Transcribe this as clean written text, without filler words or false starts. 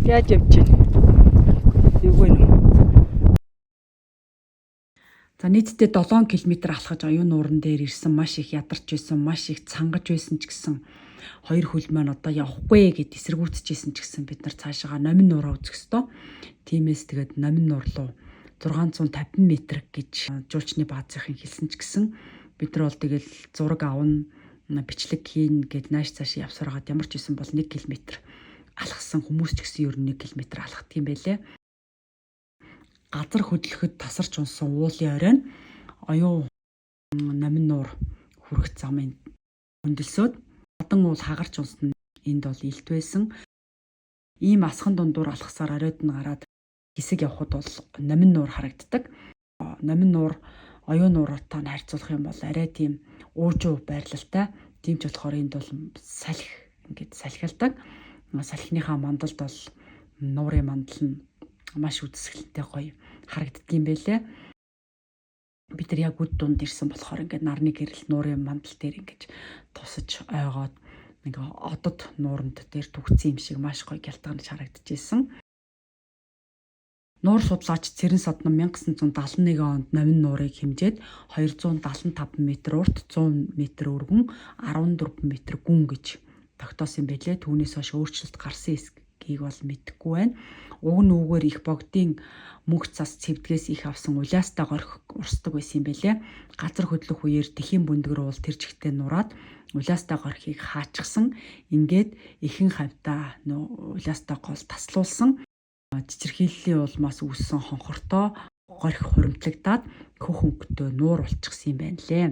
Яаж явж байна? Эвгүй нү. За, нийтдээ 7 км алхаж Оюун нууран дээр ирсэн. Маш их ядарч байсан, маш их цангаж байсан ч гэсэн, хоёр хөл маань одоо явахгүй гэд эсэргүүцчихсэн ч гэсэн бид нар цаашаага Номин нуураа үзэх ёстой. Тиймээс тэгээд Номин нуур руу 650 м гэж жуулчны баазынхын хэлсэн ч гэсэн бид нар бол тэгэл зураг авна, бичлэг хийн гэд нааш цааш явсаар хагаад ямар ч байсан бол 1 км алхсан. Хүмүүс ч гэсэн ер нь 1 км алхдаг юм байлээ. Газар хөдлөхөд тасарч унсан уулын оройн Оюун Номин нуур хүрэх замын хөндлөсөөд хатан уул хагарч унсан энд бол илт байсан. Ийм асхан дундуур алхасаар оройд нь гараад хэсэг явхад бол Номин нуур харагддаг. Номин нуур Оюун нууртай нь харьцуулах юм бол арай тийм уужуу байрлалтай. Тийм ч болохоор энд бол салхи ингээд салхилдаг. Салхиныхаа мандалд бол нуурын мандал нь маш үзэсгэлэнтэй гоё харагддаг юм байлээ. Бид нар яг үд дунд ирсэн болохоор ингээд нарны гэрэл нуурын мандал дээр ингэж тусаж ойгоод нэг одод нууранд дээр түгцсэн юм шиг маш гоё гялтганаж харагдчихсэн. Нуур судлаач Цэрэн Содном 1971 онд Номин нуурыг хэмжээд 275 м урт, 100 м өргөн, 14 м гүн гэж тогтоосон юм байлээ. Түүнээс хойш өөрчлөлт гарсан эсэхийг бол мэдэхгүй байна. Уг нь үүгээр их богдын мөнх цас цэвдгээс их авсан улиастай горхи урсдаг байсан юм байлээ. Газар хөдлөх үеэр тэхийн бүндгэр уул тэр чигтээ нураад улиастай горхийг хаачихсан. Ингээд ихэнх хавьдаа нөө улиастай гол таслуулсан. Чичирхийллийн улмаас үүссэн хонхортой горхи хуримтлагдаад хөх хөнгөтэй нуур болчихсон юм байна лээ.